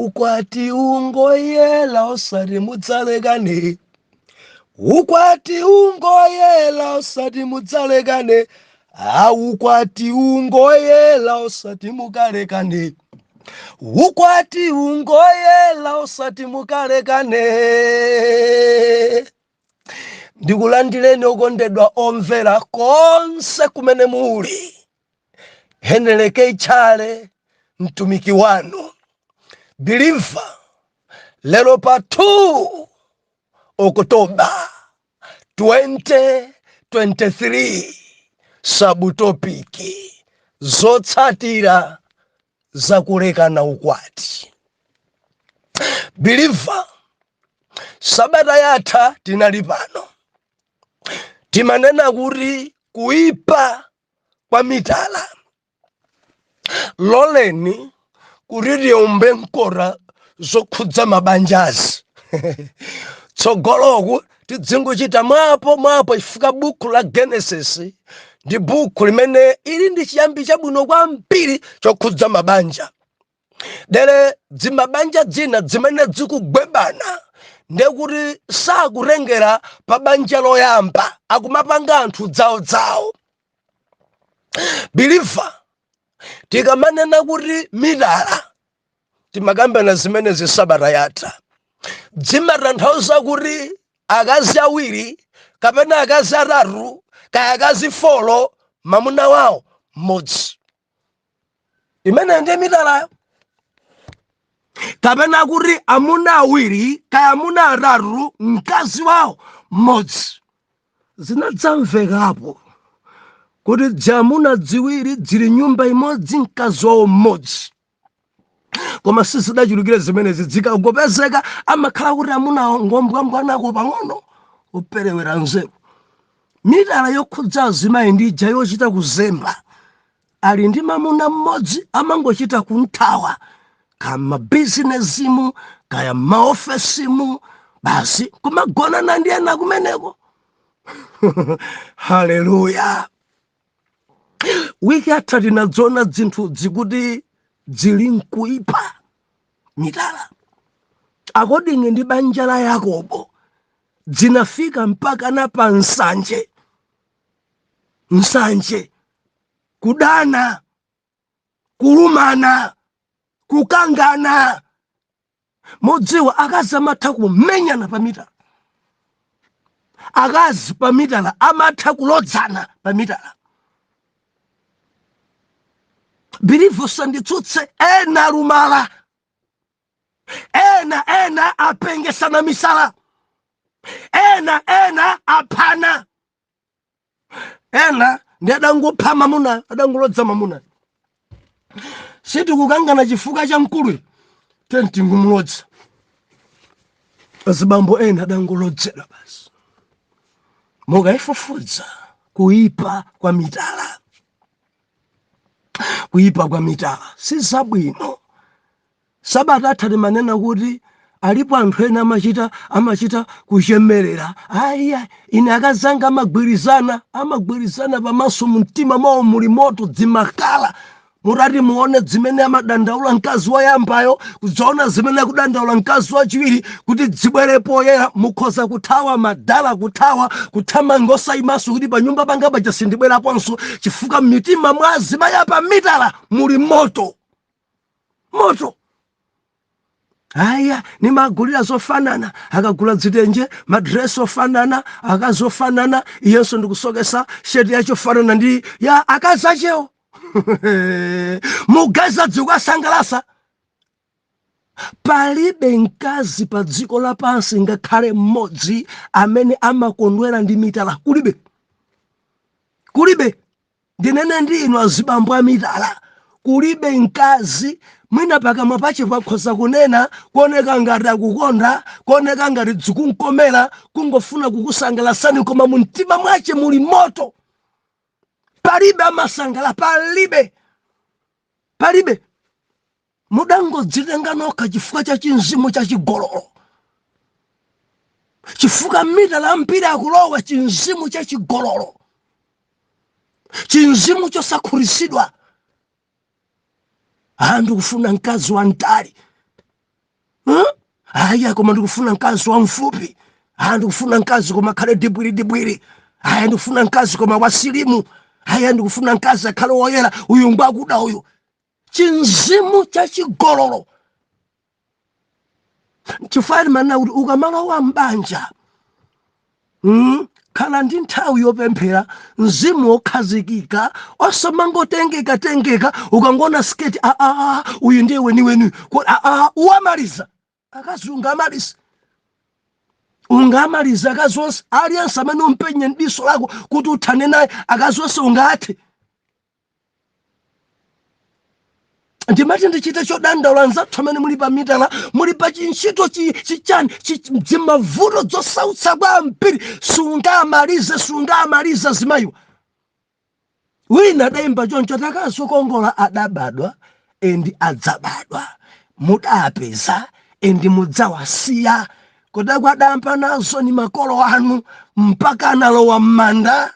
Ukwati ungoyela, osati mudzalekane. Ukwati ungoyela, osati mudzalekane. Ukwati ungoyela, osati mukalekane. Ukwati ungoyela, osati mukalekane. Ndikulandireni okondedwa omvera konse kumene muli. Henry K Chale, mtumiki wanu believer, lero pa 2 October 2023, subtopic: zotsatira zakulekana ukwati. Believer, sabata yatha tinali pano, timanena kuti kuipa kwa mitala. Loleni kuti tiombe mkota zokhudza mabanjazi tsogoloku, tidzingochita mwapo mwapo, chifukwa buku la Genesis ndi buku limene ili ndi chiyambi chabwino kwambiri chokhudza mabanja. Dere dzimabanja dzina zimene zikugwebana, ndekuti sakutengera pa banja loyamba, akumapanga anthu dzawo. Believer, tikamanena kuti mitala, timakambana zimenezi sabata yatha, zimatanthauza kuti akazi awiri kapena akazi atatu, kaya akazi four, mamuna wawo mmodzi. Imene ndiye mitalayo. Kapena kuti amuna awiri kaya amuna atatu, mkazi wawo mmodzi. Zinadzamvekapo kuti dzamuna dziwiri dzili nyumba imodzi, mkazi wawo mmodzi, koma sizidachulukire zimenezi. Zikangopezeka, amakhala kuti amunawo ngombwambwanako pang'ono, operewera nzeru. Mitala yokhudza azimayi ndi ija yochita kuzemba, ali ndi mamuna mmodzi, amangochita kunthawa kama bizinesimu kaya maofesimu, basi kumagonana ndi ena kumeneko. Haleluya! Wiki yatha tinadzona zinthu zikuti zili nkuipa. Mitala according ndi banja la Yakobo zinafika mpaka na pa nsanje, nsanje, kudana, kulumana, kukangana. Mudziwa, akazi amatha kumenyana pa mitala, akazi pa mitala amatha kulodzana pa mitala. Believer, sanditsutse, ena alumala, ena ena apengesana misala, ena ena aphana, ena ndi adangopha mamuna, adangolodza mamuna. Sitikukangana chifukwa cha mkuluyu, tentingumulodza. Azibambo ena adangolodzedwa basi. Mukayifufudza kuipa kwa mitala, kuipa kwa mitala si zabwino. Sabata atha timanena kuti alipo anthu ena amachita kuchemerera: "Ayiya, ine akazanga amagwirizana." Amagwirizana pamaso, mumtima mwawo muli moto, dzimakala. Mutati muone zimene amadandaula mkazi woyambayo, kudzaona zimene akudandaula mkazi wachiwiri, kuti dzibwere poyera, mukhoza kuthawa madala, kuthawa, kuthamanga osayimanso, kuti pa nyumba panga paja sindibweraponso, chifukwa m'mitima mwa azimayi apa mitala muli moto, moto. Aya, nimagulira zofanana, akagula dzitenje, madresi ofanana, akazi ofanana, iyenso ndikusokesa sheti yachofanana ndi ya akazi achewo. Mugeza dzikukasangalasa. Palibe mkazi pa dziko lapansi ngakhale mmodzi amene amakondwera ndi mitala. Kulibe, kulibe. Ndinene ndi inu azibambo a mitala, kulibe mkazi. Mwina pakamwa pache pakhoza kunena, kuoneka ngati akukonda, kuoneka ngati dzikunkomera, kungofuna kukusangalasani, koma mumtima mwache muli moto. Palibe amasangala, palibe, palibe. Mudangodzitenga nokha chifukwa cha chinzimu cha chigololo, chifukwa mitala ambiri akulowa chinzimu cha chigololo, chinzimu chosakhutitsidwa. Anthu kufuna mkazi wamtali. Huh? Aya, koma ndikufuna mkazi wamfupi. Aya, ndikufuna mkazi koma akhale dibwiri dibwiri. Aya, ndikufuna mkazi koma wasilimu. Aya, ndikufuna mkazi akhale woyera, uyu ngwakuda uyu. Chinzimu chachigololo. Chifukwa ndimanena kuti ukamalowa mbanja, khala ndi nthawi yopemphera, mzimu wokhazikika, osamangotengeka tengeka. Ukangoona sketi, aa, uyu ndiye weniweni. Aa, uwamaliza akazi, ungamaliza, ungamaliza akazi onse. Aliyense amene umpenye mdiso lako kuti uthane naye, akazi onse ungathe. Ndimati ndichite chodandaula anzathu amene muli pa mitala, muli pa chintchito chichani, dzimavuto dzosautsa kwambiri. Sungamalize, sungamalize azimayiwa. Wina adayimba choncho, takazi okongola adabadwa and adzabadwa, mudapeza and mudzawasiya. Kudako adayamba nazo ni makolo anu mpaka analowa m'manda,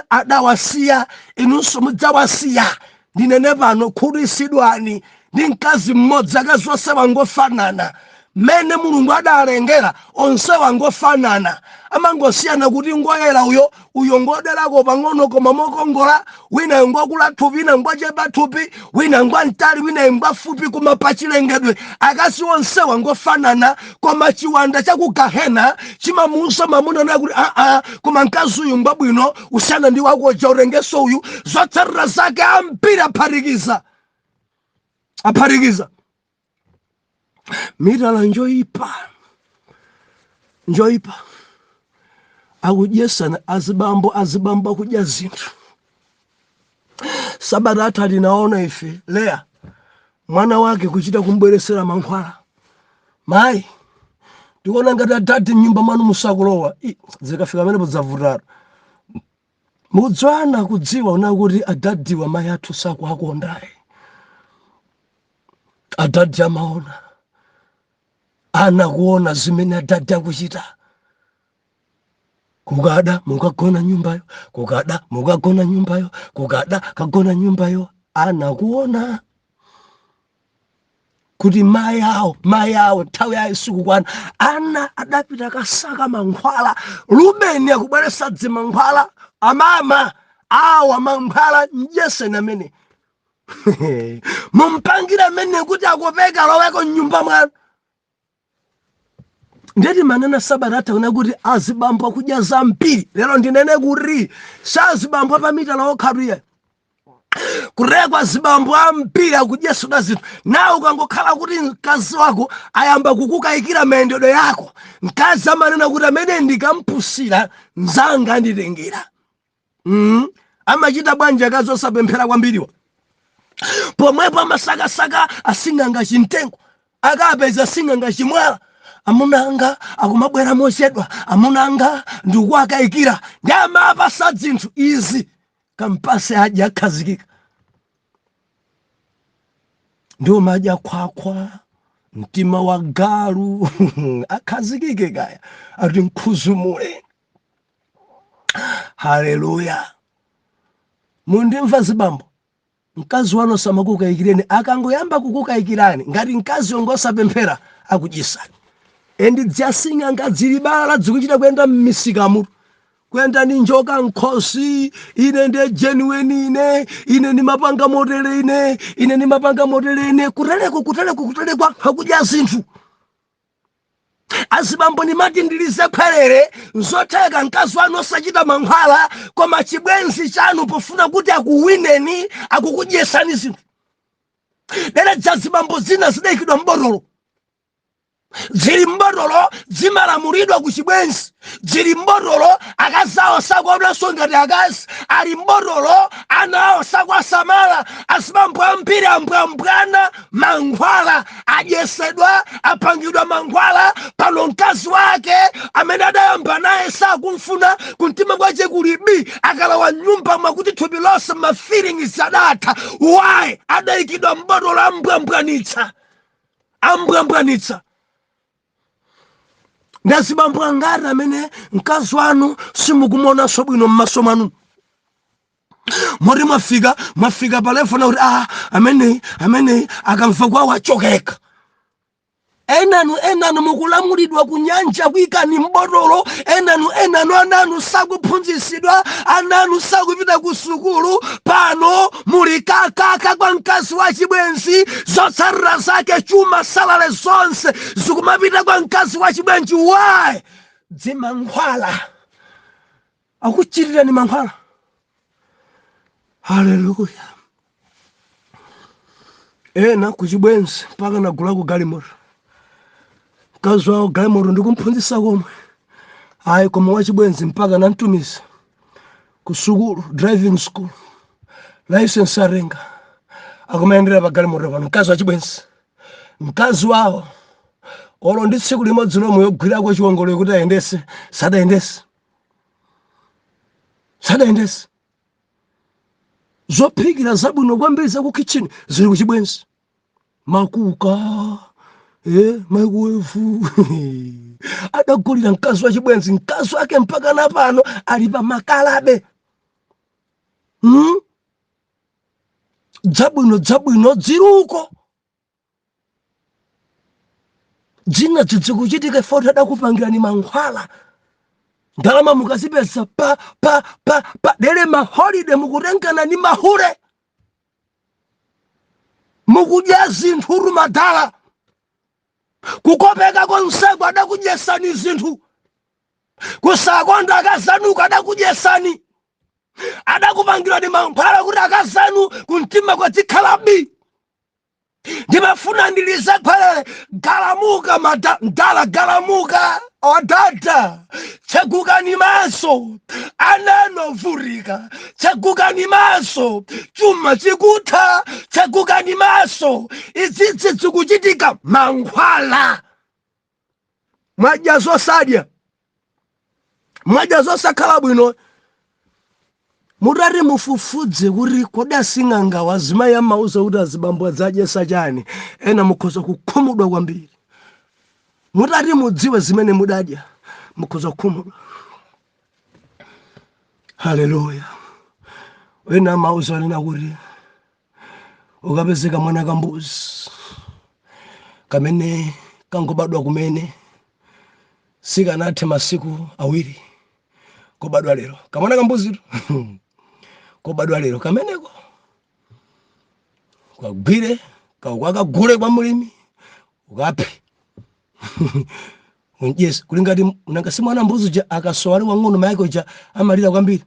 adawasiya, inunso mudzawasiya. Ndinene pano, khutitsidwani ndi mkazi mmodzi. Akazi onse wangofanana mmene Mulungu adalengera, onse wangofanana, amangosiyana kuti ngoyera uyo, uyo ngoderako pang'ono koma mokongola, wina ngokula thupi, wina ngwachepa thupi, wina ngwamtali, wina ngwafupi, koma pachilengedwe akazi onse wangofanana. Koma chiwanda cha ku gahena chimamuuza mamuna naye kuti aa, koma mkazi uyu ngwabwino usiyana ndi wakoja, utengenso uyu. Zotsatira zake ambiri aphatikiza, aphatikiza. Mitala njoyipa, njoyipa. Akudyesana azibambo, azibambo akudya zinthu. Sabata atha tinaona ife Leya mwana wake kuchita kumbweresera mankhwala. Mayi, ndikuona ngati adadi mnyumba mwanu musakulowa. Zikafika pamenepo dzavutatu. Mudzwana kudziwa una kuti adadiwa mayi athu sakuakondayi. Adadi amaona, ana kuona zimene adadi akuchita. Kukada mukagona nyumbayo, kukada mukagona nyumbayo, kukada kagona nyumbayo. Ana kuona kuti mayi awo, mayi awo nthawi yayo sikukwana. Ana adapita kasaka mankhwala. Rubeni akubweretsa dzimankhwala, amama awa mankhwala mdyeseni amene mumpangira amene kuti akopeka aloweko mnyumba mwanu. Ndeti manena sabata atha kuna kuti azibambo akudya zambiri. Lero ndinene kuti sazibambo apamitala okhatu iye kurekwa, azibambo ambiri akudyesedwa zinthu. Nawe ukangokhala kuti mkazi wako ayamba kukukayikira mayendedwe yako, mkazi amanena kuti amene ndikampusira mzanga anditengera. Amachita bwanji akazi osapemphera kwambiriwa? Pomwepo amasakasaka asing'anga chimtengo, akapeza sing'anga chimwala. Amuna anga akumabwera mochedwa, amuna anga ndikuwakayikira, ndi amapasa zinthu izi, kampase adya akhazikika. Ndiwo madya khwakhwa, mtima wa galu, akhazikike kaya ati nkhuzumule. Haleluya! Mundimva zibambo, mkazi wanu samakukayikireni. Akangoyamba kukukayikirani, ngati mkazi wongosapemphera, akudyesani. And dzasing'anga dzili bala, dzikuchita kuyenda mmisikamu, kuyenda ni njoka nkhosi. Ine ndiye genuine, ine ndimapanga motere, ine ndimapanga motere, ine kuteleko, kuteleko, kuteleko, akudya zinthu. Azibambo, ndimati ndilize khwerere. Nzotheka mkazi wanu osachita mankhwala, koma chibwenzi chanu pofuna kuti akuwineni akukudyesani zinthu. Dere dzazibambo zina zidayikidwa mbotolo, zili mbotolo, zimalamulidwa ku chibwenzi, zili mbotolo. Akazi awo sakuonanso ngati akazi, ali mbotolo, ana awo sakuwasamala. Azibambo ambiri ambwambwana mankhwala, adyesedwa, apangidwa mankhwala. Pano mkazi wake amene adayamba naye sakumfuna, kumtima kwache kulibi. Akalowa mnyumba mwakuti thupi lonse ma feelings adatha. Why? Adayikidwa mbotolo, ambwambwanitsa, ambwambwanitsa. Ndazibambo angati amene mkazi wanu simukumuonanso bwino m'maso mwanu, moti mwafika pa level kuti ameneyi akamva kwawo achokeka. Enanu enanu mukulamulidwa kunyanja kuikani m'botolo. Enanu enanu ananu sakuphunzitsidwa, ananu sakupita ku sukulu. Pano muli kakaka kwa mkazi wa chibwenzi. Zotsatira zake chuma, salary zonse zikumapita kwa mkazi wa chibwenzi. Why? Dzimankhwala akuchitirani mankhwala. Haleluya! Ena kuchibwenzi mpaka nagulako galimoto. Mkazi wawo galimoto ndikumphunzitsa komwe ayi, koma wachibwenzi mpaka namtumiza ku sukulu, driving school, license atenga, akumayendera pa galimoto pano. Mkazi wachibwenzi, mkazi wawo olo ndi tsiku limodzi lomwe yogwirako chiwongolero kuti ayendese sadayendese, sadayendese. Zophikira zabwino kwambiri za ku kitchen zili kuchibwenzi, ma cooker, microwave adagulira mkazi wa chibwenzi. Mkazi wake mpaka napano ali pa makalabe, Dzabwino dzabwino dziruko dzina zikuchitika foti adakupangirani mankhwala. Ndalama mukazipeza pa pa pa pa dere ma holiday mukutengana ni mahule, mukudya zinthu madala kukopeka konseko adakudyesani zinthu, kusakonda akazanuko adakudyesani, adakupangirani mankhwala kuti akazanu kumtima kwadzikhala bi. Ndimafuna ndilize khwelele. Galamuka mdala, galamuka odada, tsegukani maso, ana ovurika, tsegukani maso, chuma chikutha, tsegukani maso, idzidzi zikuchitika mankhwala. Mwadya zosadya, mwadya zosakhala bwino. Mutati mufufudze kuti kodi asing'anga azimayi amauza kuti azibambo adzadyesa chani, ena mukhoza kukhumudwa kwambiri. Mutati mudziwe zimene mudadya, mukhoza kukhumudwa. Haleluya! Ena amauza nena kuti ukapezeka mwana kambuzi kamene kangobadwa kumene, sikanathe masiku 2 kobadwa lero, kamwana kambuzitu kobadwa lero kameneko, ukagwire ukakagule kwa mulimi, ukaphe, undyese. Kuli ngati nanga si mwana mbuzi uja akasowa ali wang'ono, mayake uja amalira kwambiri,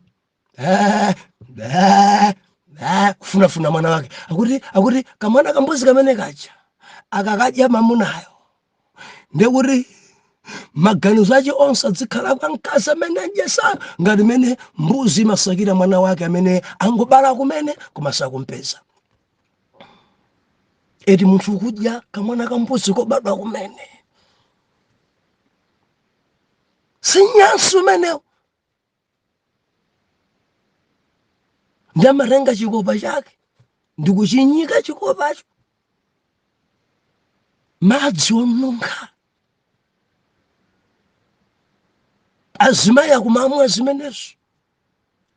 kufunafuna mwana wake. Akuti kamwana kambuzi kamene kaja akakadya mamunayo, ndekuti maganizo ache onse adzikhala kwa mkazi amene adyesa, ngati mene mbuzi imasakira mwana wake amene angobala kumene koma sakumpeza. Eti munthu ukudya kamwana kambuzi kobadwa kumene, sinyansi umenewo? Ndi amatenga chikopa chake ndikuchinyika chikopacho madzi onunkha. Azimayi akumamwa zimenezo,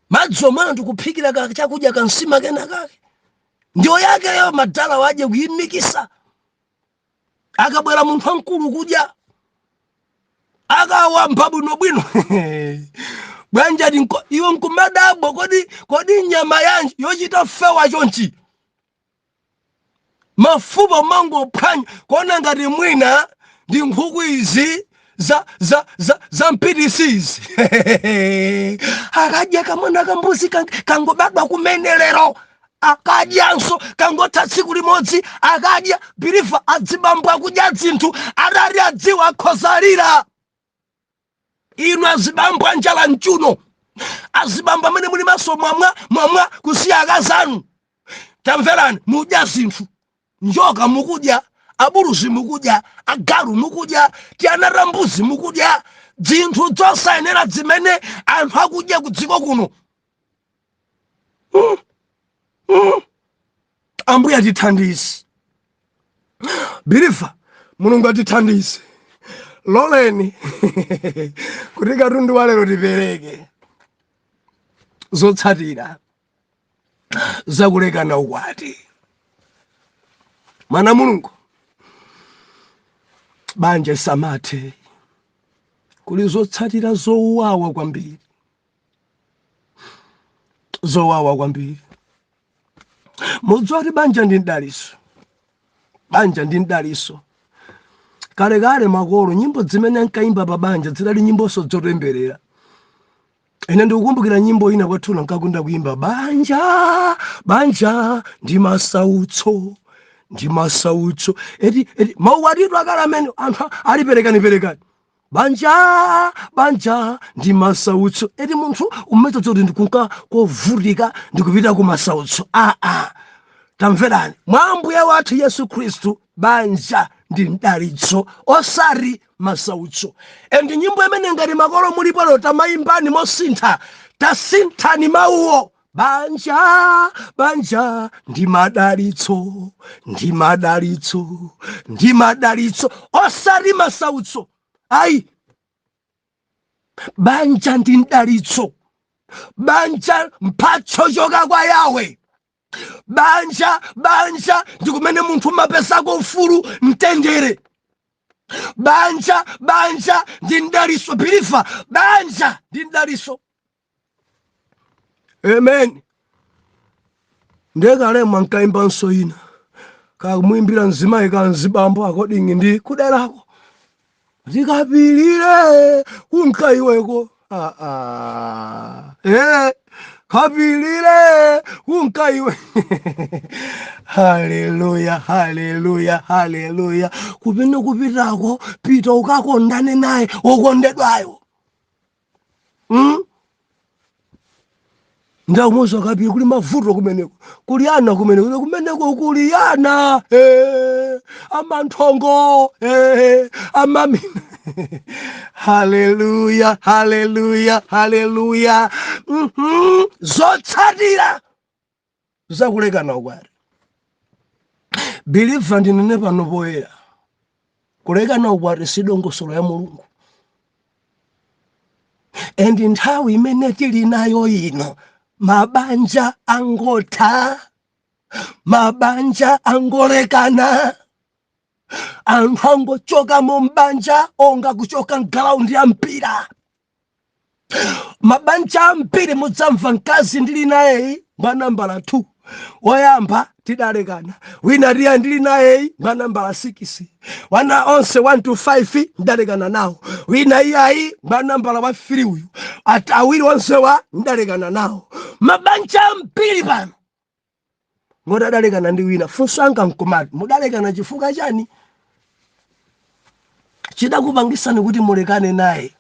madzi omweyo ndikuphikira ka chakudya kansima kena kake, ndiwo yakeyo madala wadye kuyimikisa. Akabwera munthu wamkulu kudya akawamba bwinobwino bwanji ati iwe nkumadabwa, kodi nyama yanji yochita fewa chonchi, mafupa mangophwanya kuona ngati mwina ndi nkhuku izi za mpitisi izi. Akadya kamwana kambuzi kangobadwa kumene lero, akadyanso kangotha tsiku limodzi, akadya biliva. Adzibambo akudya zinthu atati adziwa akhozalira. Inu azibambo anjala mchuno, azibambo amene muli maso mwamwa mwamwa kusiya akazanu, tamverani, mudya zinthu, njoka mukudya, abuluzi mukudya, agalu mukudya, tiana ta mbuzi mukudya, zinthu zosayenera zimene anthu akudya ku dziko kuno. Ambuye atithandize, biliva, Mulungu atithandize. Loleni kuti katundu wa lero tipereke zotsatira zakulekana ukwati. Mwana Mulungu, Banja isamathe, kuli zotsatira zowawa kwambiri, zowawa kwambiri. Mudziwa kuti banja ndi mdaliso, banja ndi mdaliso. Kalekale makolo nyimbo zimene ankayimba pa banja zidali nyimbonso zotemberera. Ine ndikukumbukira nyimbo ina kwathu ankakonda kuyimba, banja, banja ndi masautso, ndi masautso. Eti eti maukwatidwe akale amene anthu ali perekani perekani, banja, banja ndi masautso. Eti munthu umene kuti ndikunka kovutika ndikupita ku masautso. Aa, tamverani, mwa Ambuye wathu Yesu Khristu banja ndi mdalitso, osati masautso. And nyimbo imene ngati makolo mulipo lero, tamayimbani mosintha, tasinthani mawuwo. Banja, banja ndi madalitso, ndi madalitso, ndi madalitso, osati masautso ayi. Banja ndi mdalitso, banja mphatso yochoka kwa Yawe. Banja, banja ndi kumene munthu umapezako ufulu, mtendere. Banja, banja ndi mdalitso. Believer, banja ndi mdalitso. Amen. Ndekale ankayimbanso ina, kamuimbira mzimayi ka mzibambo according ndi kuderako, zikapilire kunkaiweko. Ah, ah. Kapilire kunkaiwe. Haleluya, haleluya, haleluya. Kupene kupitako, pita ukakondane naye wokondedwayo. Ndamuza kapiri kuli mavuto kumeneko, kuli ana kumeneko, kumeneko kuli ana amanthongo, amami. Haleluya, haleluya, haleluya. Zotsatira zakulekana ukwati, believer, ndinene pano poyera, kulekana ukwati si dongosolo ya Mulungu. And nthawi imene tili nayo ino, mabanja angotha, mabanja angolekana, anthu angochoka mu mbanja onga kuchoka mgalaundi ya mpira. Mabanja ambiri mudzamva, mkazi ndili nayeyi mwa nambala 2, woyamba tidalekana, wina tiya ndili nayeyi mwa nambala 6, wana onse 1 to 5 ndalekana nawo, wina iyayi mwa nambala wa 3 uyu, ati awiri onsewa ndalekana nawo. Mabanja ambiri pano ngoti adalekana ndi wina. Funso anga nkumati, mudalekana chifukwa chani? Chidakupangisani kuti mulekane naye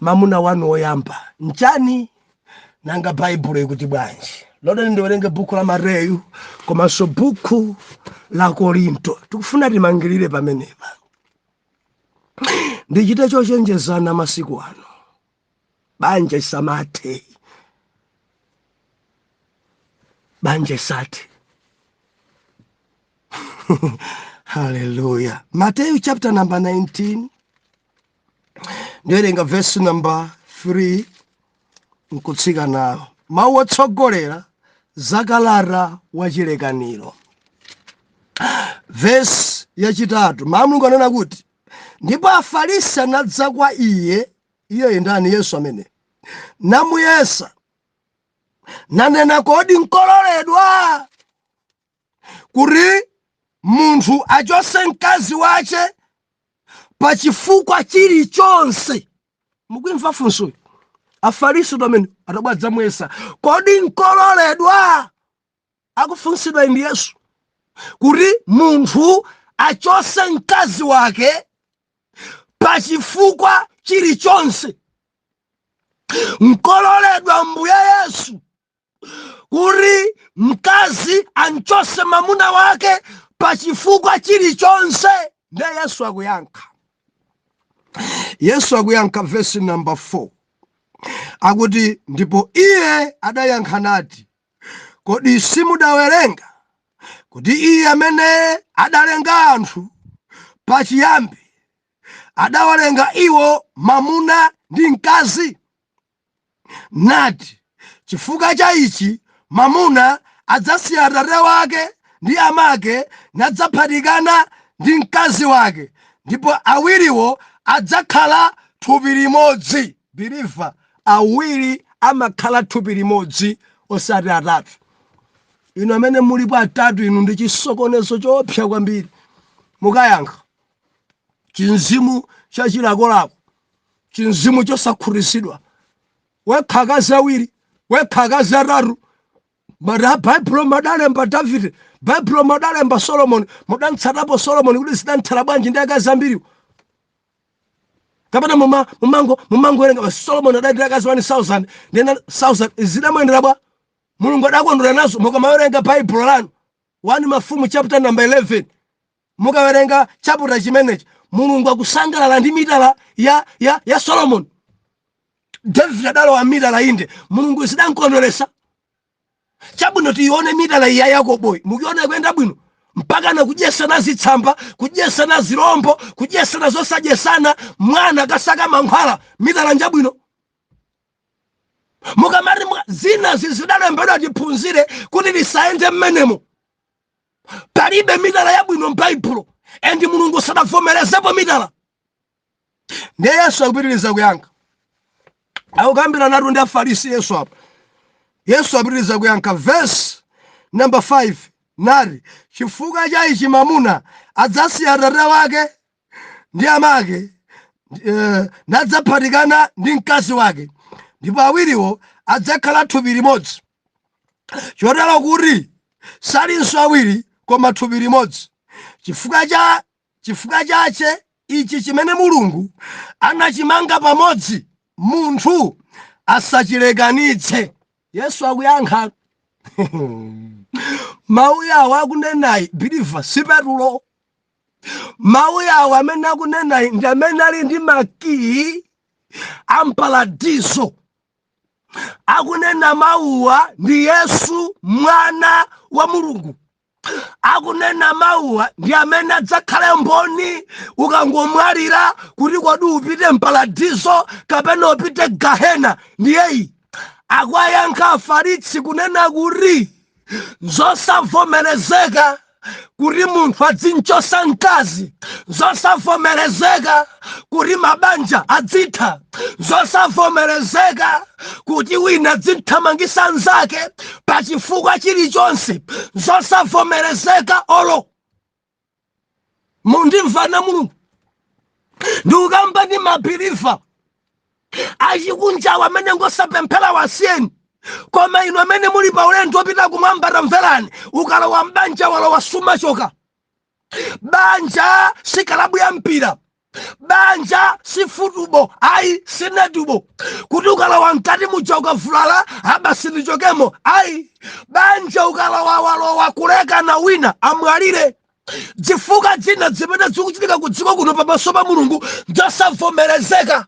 mamuna wanu woyamba nchani? Nanga Baibulo ikuti bwanji? Loleni ndiwerenge buku la Mateyu komanso buku la Korinto. Tikufuna timangirire pamenepa, ndichite chochenjezana masiku ano. Banja isamathe, banja isathe. Haleluya. Mateyu chapter number 19, ndiwerenga verse number 3 nkutsika nawo. Mawu otsogolera zakalata wachilekaniro, vesi yachitatu, mawu Mulungu anena kuti, "Ndipo Afarisi anadza kwa iye." Iye ndani? Yesu amene. "Namuyesa, nanena, Kodi nkololedwa kuti munthu achose mkazi wace pa chifukwa chilichonse?" Mukuimva funsoyo? Afarisi amene atabwadza muyesa, kodi nkololedwa, akufunsidwa ndi Yesu, kuti munthu achose mkazi wake pa chifukwa chilichonse? Nkololedwa, Mbuye Yesu, kuti mkazi anchose mamuna wake pa chifukwa chilichonse? Ndiye Yesu akuyankha, Yesu akuyankha vesi number 4, akuti, "Ndipo iye adayankha nati, Kodi simudawerenga kuti iye amene adalenga anthu pachiyambi adawalenga iwo mamuna ndi mkazi, nati, Chifukwa cha ichi mamuna adzasiya atate wake ndi amake, nadzaphatikana ndi mkazi wake, Ndipo awiriwo adzakhala thupi limodzi. Believer, awiri amakhala thupi limodzi, osati atatu. Inu amene mulipo atatu, inu ndi chisokonezo choopsa kwambiri. Mukayankha chinzimu chachilakolako, chinzimu chosakhutitsidwa. Wekha akazi awiri, wekha akazi atatu. Mada Baibulo madalemba Davide, Baibulo madalemba Solomoni. Mudantsatapo Solomoni kuti zidanthera bwanji ndi akazi ambiriwo? Kapena mumangowerenga Solomoni adali ndi akazi 1000 ndi 1000, zidamuyendera bwa? Mulungu adakondwera nazo? Mukamawerenga Baibulo lanu, 1 Mafumu chapter number 11, mukawerenga chapter chimenechi, Mulungu akusangalala ndi mitala ya Solomon? David adalowa mitala inde, Mulungu zidankondweresa? Chabwino, tiione mitala iya Yakoboyi. Mukuiona kuyenda bwino? Mpaka na kudyesana zitsamba, kudyesana zirombo, kudyesana zosadyesana, mwana akasaka mankhwala. Mitala njabwino? Mukamati zina zidalembedwa tiphunzire kuti tisayende mmenemo. Palibe mitala yabwino m'Baibulo, and Mulungu sadavomerezepo mitala. Ndiye Yesu akupitiriza kuyankha, akukambira natu ndi Afarisi Yesu apa. Yesu apitiriza kuyankha, verse number 5, nati, "Chifukwa cha ichi mamuna adzasiya atate wake ndi amake, nadzaphatikana ndi mkazi wake, ndipo awiriwo adzakhala thupi limodzi. Chotero kuti salinso awiri, koma thupi limodzi. Chifukwa chache ichi chimene Mulungu anachimanga pamodzi, munthu asachilekanitse." Yesu akuyankha mawu yawo akunenayi. Believer, si Petulo. Mawu yawo amene akunenayi ndi amene ali ndi makiyi amparadiso. Akunena mawuwa ndi Yesu, mwana wa Mulungu. Akunena mawuwa ndi amene adzakhale mboni ukangomwalira, kuti kodi upite mparadiso kapena upite gahena. Ndiyeyi akuwayankha Afarisi kunena kuti nzosavomerezeka kuti munthu adzinchosa mkazi, nzosavomerezeka kuti mabanja adzitha, nzosavomerezeka kuti wina adzithamangisa nzake pachifukwa chilichonse, nzosavomerezeka. Olo mundimvana Mulungu, ndikukamba ndi ma believer achikunjawo amene ngosapemphera, wasiyeni. Koma inu amene muli pa ulendo wopita kumwamba, tamverani. Ukalowa mbanja, walowa, sumachoka. Banja si kalabu ya mpira, banja si football, ayi, si netball, kuti ukalowa mkati muja ukavulala abasi ndichokemo, ayi. Banja ukalowa, walowa, kulekana wina amwalire. Zifukwa zina zimene zikuchitika ku dziko kuno pamaso pa Mulungu nzosavomerezeka.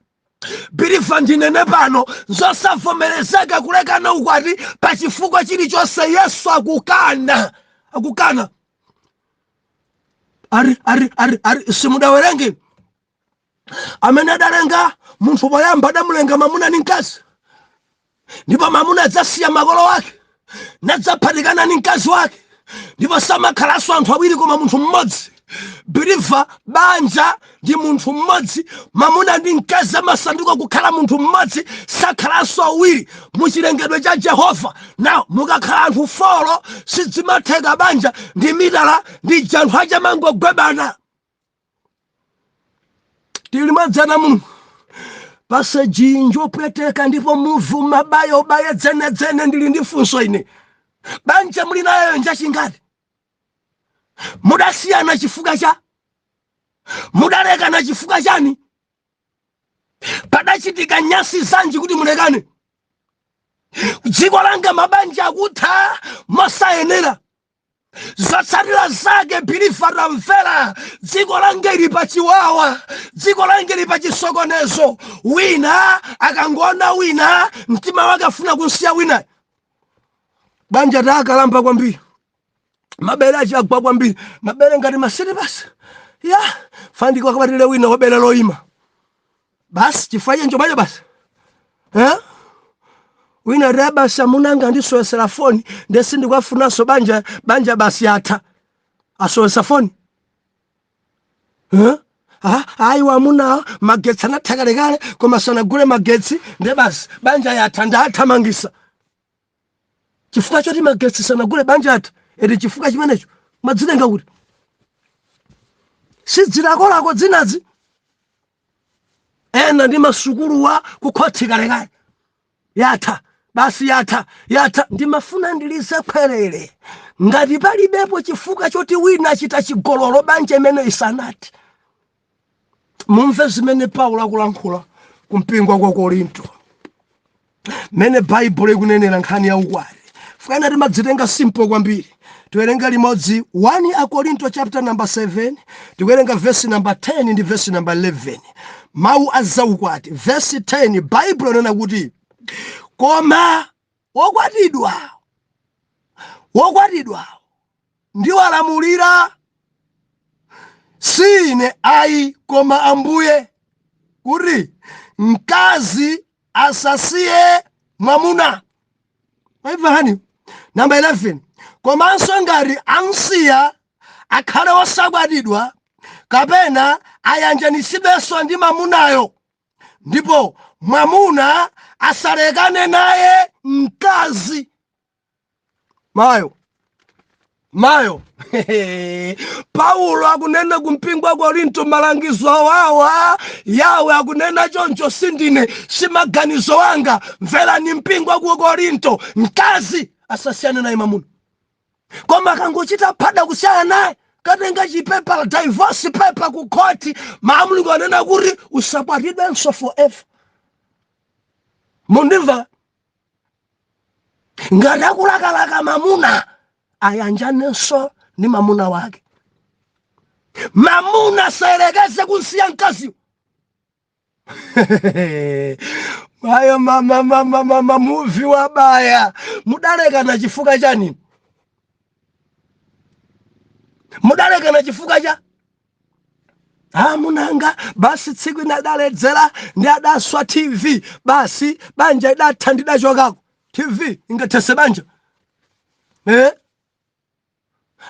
Believer, ndinene pano, nzosavomerezeka kulekana ukwati pa chifukwa chilichonse. Yesu akukana, akukana. Ari ari ari ari, simudawerenge amene adalenga munthu poyamba adamulenga mamuna ndi mkazi, ndipo mamuna adzasiya makolo ake nadzaphatikana ndi mkazi wake, ndipo samakhalanso anthu awiri koma munthu mmodzi? Believer, banja ndi munthu mmodzi. Mamuna ndi mkazi amasanduka kukhala munthu mmodzi, sakhalanso awiri muchilengedwe cha Jehova. Now mukakhala anthu four, sidzimatheka. Banja ndi mitala, ndi janthu achamangogwebana. Tili madzana muno passage njopweteka, ndipo muvu mabayo baye dzenedzene. Ndili ndi funso ine: banja muli nayo njachingati? Mudasiyana chifukwa cha? Mudalekana chifukwa chani? Padachitika nyasi zanji kuti mulekane? Dziko langa mabanja akutha mosayenera. Zotsatira zake, believer, tamvera, dziko lange ili pachiwawa, dziko lange ili pachisokonezo. Wina akangoona wina, mtima wake afuna kunsiya wina. Banja takalamba kwambiri, mabere achagwa kwambiri, mabere ngati masiti basi ya fandiko akabatile wina wabere loyima basi, chifukwa chencho bacho basi, eh? Wina ati basi, amunanga andisowesera foni, ndesi ndikwafunanso banja, banja basi atha, asowesa foni, eh? Ah, ayi, wamuna magetsi anatha kalekale koma sanagule magetsi, nde basi banja yatha, ndathamangisa chifukwa choti magetsi sanagule, banja yatha eti? Chifukwa chimenecho madzitenga kuti sidzilakolako dzinazi. Ena ndi masukuluwa kukhoti kalekale, yatha basi, yatha, yatha. Ndimafuna ndilize khwerere: ngati palibepo chifukwa choti wina achita chigololo, banja imene isanati. Mumve zimene Paulo akulankhula kumpingo kwa Korinto, mmene Baibulo ikunenera nkhani ya ukwati. Fukana timadzitenga simple kwambiri. Tiwerenga limodzi 1 Akorinto chapter number 7, tikuwerenga verse number 10 ndi verse number 11, mawu a zaukwati. Verse 10, Baibulo inena kuti, "Koma wokwatidwa ndiwalamulira, si ine ayi koma Ambuye, kuti mkazi asasiye mwamuna." Maimva hani? Namba 11, "Komanso ngati amsiya, akhale wosakwatidwa kapena ayanjanisidwenso ndi mamunayo, ndipo mwamuna asalekane naye mkazi." Mayo, mayo, Paulo akunena kumpingo wa Korinto malangizo awawa. Yawe akunena choncho, sindine, si maganizo anga. Mverani, mpingo wa ku Korinto, mkazi asasiyane naye mwamuna, koma akangochita phada kusiyana naye, katenga chipepa, divorce paper, ku khoti, Mulungu anena kuti usakwatidwenso forever. Mundimva? Ngati akulakalaka mamuna, ayanjanenso ndi mamuna wake. Mamuna asayerekeze kunsiya mkaziwo. Ayo mama, muvi wabaya. Mudalekana chifukwa chani? Mudalekana chifukwa cha amunanga basi. Tsiku ina adaledzera ndi adaswa TV, basi banja idatha, ndidachokako. TV ingathese banja, eh?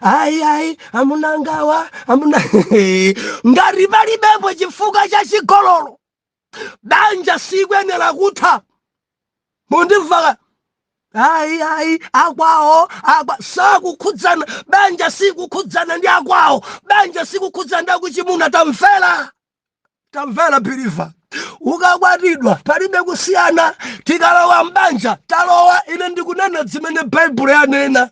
Ayi, ayi, amunangawa amuna. Ngati palibepo chifukwa cha chigololo, banja sikuyenera kutha. Mundimva? Ayi, ayi, akwawo akwa sakukhudzana. Banja sikukhudzana ndi akwawo, banja sikukhudzana ndi akuchimuna. Tamvera, tamvera believer, ukakwatidwa palibe kusiyana. Tikalowa mbanja talowa. Ine ndikunena zimene Baibulo yanena.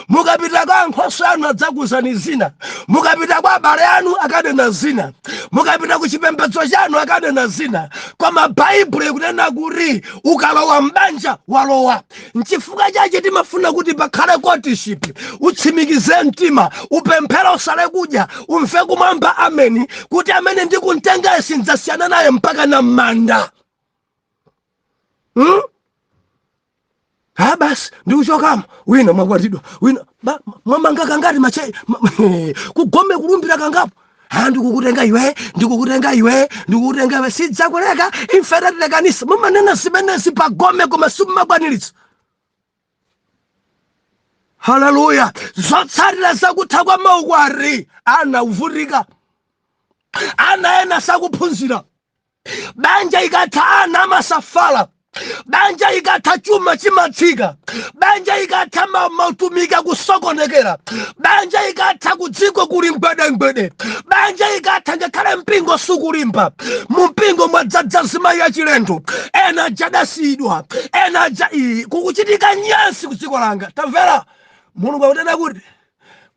Mukapita kwa ankhoso anu adzakuuzani zina, mukapita kwa abale anu akanena zina, mukapita ku chipembedzo chanu akanena zina, koma Baibulo ikunena kuti ukalowa mbanja walowa. Nchifukwa chache timafuna kuti pakhale courtship, utsimikize mtima, upemphere, usale kudya, umve kumwamba ameni, kuti amene ndikumtengaye sindzasiyana naye mpaka na m'manda, Ha, basi ndikuchokamo. Wina mwakwatidwa, wina mwamanga kangati mache kugome kulumbira kangapo. Ha, ndikukutenga iwe, ndikukutenga iwe, ndikukutenga iwe, sidzakuleka imfa tatilekanisa. Mumanena zimenezi pagome koma simumakwaniritsa. Haleluya! Zotsatira zakutha kwa maukwati: ana uvutika, ana ena sakuphunzira. Banja ikatha ana amasafala. Banja ikatha chuma chimatsika. Banja ikatha mautumiki kusokonekera. Banja ikatha kudziko kuli mgwedemgwede. Banja ikatha ngakhale mpingo sukulimba. Mu mpingo mwadzadza zimayi achilendo, ena ajadasiyidwa, ena aja iyi kukuchitika nyansi ku dziko langa. Tamvera, Mulungu akunena kuti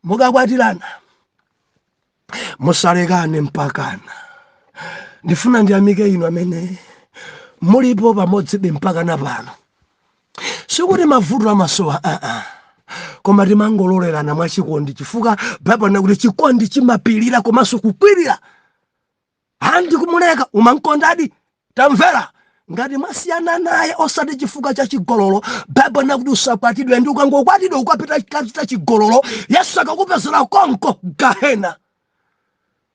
mukakwatirana musalekane mpakana. Ndifuna ndiyamike inu amene mulipo pamodzibe mpakana pano. Sikuti mavuto amasowa, aa, koma timangololerana mwachikondi, chifukwa Baibulo lina kuti chikondi chimapirira komanso kukwirira. Handi kumuleka umankondadi. Tamvera, ngati mwasiyana naye osati chifukwa cha chigololo, Baibulo lina kuti usakwatidwe, ndi ukangokwatidwa ukapita kachita chigololo, Yesu akakupezera konko gahena.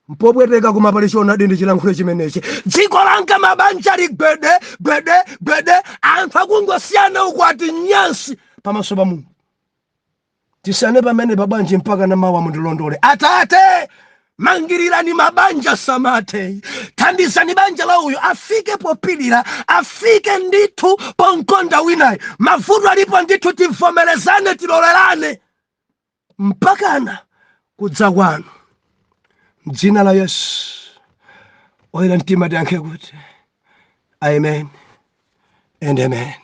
Mpopweteka, koma pali choonadi ndi chilankhulo chimenechi. Dziko langa mabanja ligwede gwede gwede, anthu akungosiyana ukwati, nyansi pamaso pa Mulungu. Tisiyane pamene pabwanji mpaka na mawa. Mundilondole, Atate. Mangirirani mabanja samathe. Thandizani banja la uyu afike popirira, afike ndithu pomkonda winayo. Mavuto alipo ndithu, tivomerezane, tilolerane mpakana kudza kwanu. Mdzina la Yesu, oyera mtima tiyankhe kuti amen and amen.